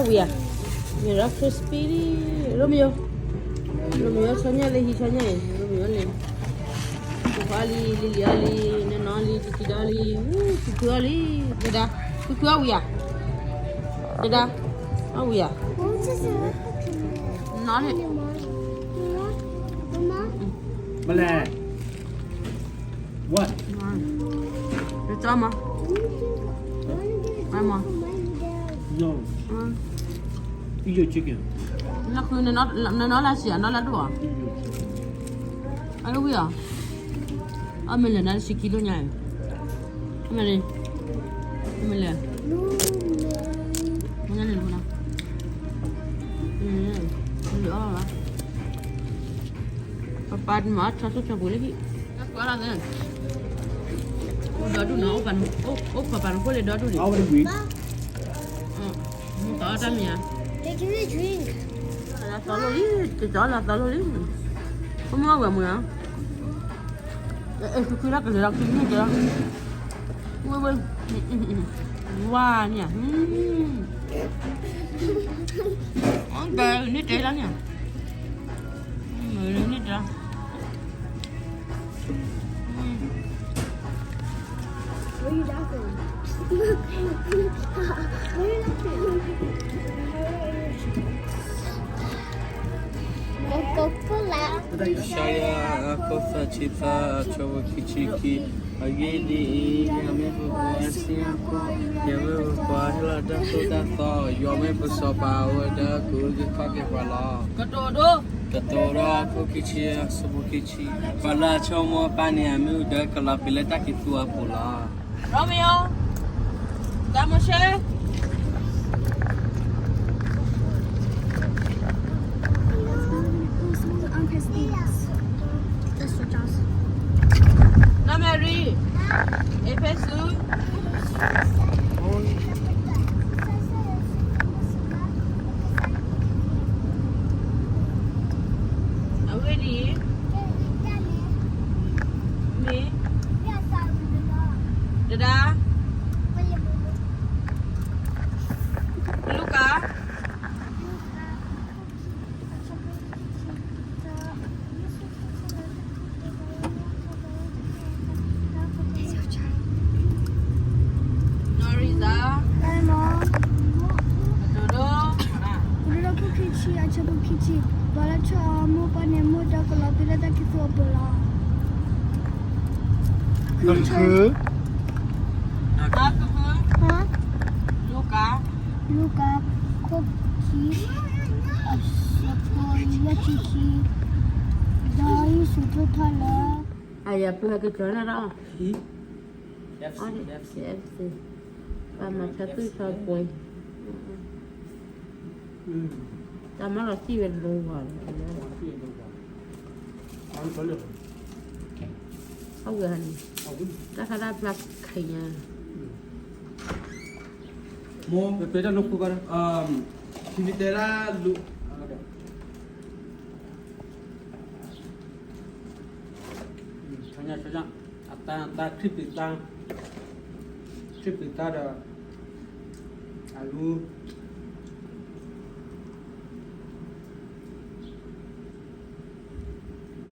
ဝံၤဧါ, မ့ၢ်ဒီး crispy လံ, ရိမ့ၤယိၤ, ရိမ့ၤယိၤဆီညၣ်လံ ဟံးဆီညၣ်အံၤ ရိမ့ၤယိၤလံ, ကွၢ်လံ လံလံအီၤလံ, နနီၢ်လံ တံၤတံၤဒီးလံ, ခုခုအီၤလံ, ဒဒါ, ခုခုအီၤဝံၤဧါ, ဒဒါ, အီၤဝံၤဧါ, နီၢ်လံ, မလဲၣ် What? It's almost. Almost. No. Eat your chicken. နနလၢဆံး နလၢဒိၣ်ဧါ, အလၢဝံၤဧါ, အမ့ၢ်လဲၣ် နလၢဆံးခံဒိၣ်ညါ, အမ့ၢ်လဲၣ်, အမ့ၢ်လဲၣ်, မ့ၢ်လဲၣ်, မ့ၢ်လဲၣ်, ပပၢ်မၤဆီၣ်ဆီၣ်ပူၤလၢဟံၣ်, ကွၢ်လီၤသ့, အိၣ်ဒီဒူၣ်နီၤ, အိၣ်ပပၢ်နခိၣ်လၢဒီဒူၣ်န့ၣ်, မ့ၢ်သီအီၣ်တၢ်မံၤဧါ, လၢသီလိၣ်လံ, ကကီလၢသီလိၣ်လံ, ကမီၢ်ဝဲမုၢ်ဧါ, အဲ ခုခုလၢကလဲၤလီၤ ခုမုၢ်ကလီၤ, ဝဲဝဲ, ဝါန့ၣ်, အကဲန့ၣ်တဲလီၤန့ၣ်, န့ၣ်တဲလီၤ What are you laughing? What are you laughing? Coca-Cola. ကစၢ်ယွၤ အခိၣ်သၢဆံသၢ အဆၢဖိခံဆံခံ, အဂ့ၢ်ဒ်အံၤ, ယွၤမ့ၢ်ပပှၤစံၣ်ညီၣ်ကွီၢ်, ယွၤမ့ၢ်ပပှၤဟ့ၣ်လီၤတၢ်သိၣ်တၢ်သီ, ယွၤမ့ၢ်ပစီၤပၤ အဝဲဒၣ်ကဂုာ်က့ၤခီၣ်က့ၤပှၤလီၤ. ကတိၤဒိ, ကတိၤဒိ အခိၣ်ခံဆံ အဆၢဖိခံဆံ, ပှၤလၢအဆိကမိၣ်အပၢ်န့ၣ် အမ့ၣ်အူဒၢကလီၤပျံၤလၢတၢ်ကံၢ်သူအပူၤလီၤ. Romeo, တၢ်မိၤၡ့ နီၢ်မဲရံ, အ့းဖ့းစူး, အဂ့ၢ်ဒ်အံၤ, မ့ၢ်, တဒါ, လူၤကၣ် နီၣ်ရံၣ်သၣ်, ကတိၤဒိ, ကတိၤဒိ အခိၣ်ခံဆံ အဆၢဖိခံဆံ, ပှၤလၢအဆိကမိၣ်အပၢ်န့ၣ် အမ့ၣ်အူဒၢကလီၤပျံၤလၢတၢ်ကံၢ်သူအပူၤလီၤ. လူၤကၣ်, လူၤကၣ်ခိၣ်ခံ, အဆၢဖိယဲၢ်ဆံခံ, ဒီးယ့ၣ်ၡူးထိၣ်ထီၣ်လၢ အယၤပှဲၤကကီၤန့ၣ်ဒီး, ပှၤမၤဆါသွံၣ်ဆါပှဲၤ, တၢ်မၤလီၤစံၣ်ဝဲလိၤဂီၤလီၤ, အဝဲန့ၣ်, တၢ်ခါတၢ်ဖျါခဲညါ, မိၢ်, ပတၢ်နခိၣ်ဘၣ်, ထံမ့ၢ်တဲဒၣ်လူၤ ဆညါဆညါ, အတၢ်တၢ်ခရံာ်ပျံၤတၢ်, ခရံာ်ပျံၤတၢ်ဒီး, အလူၤ,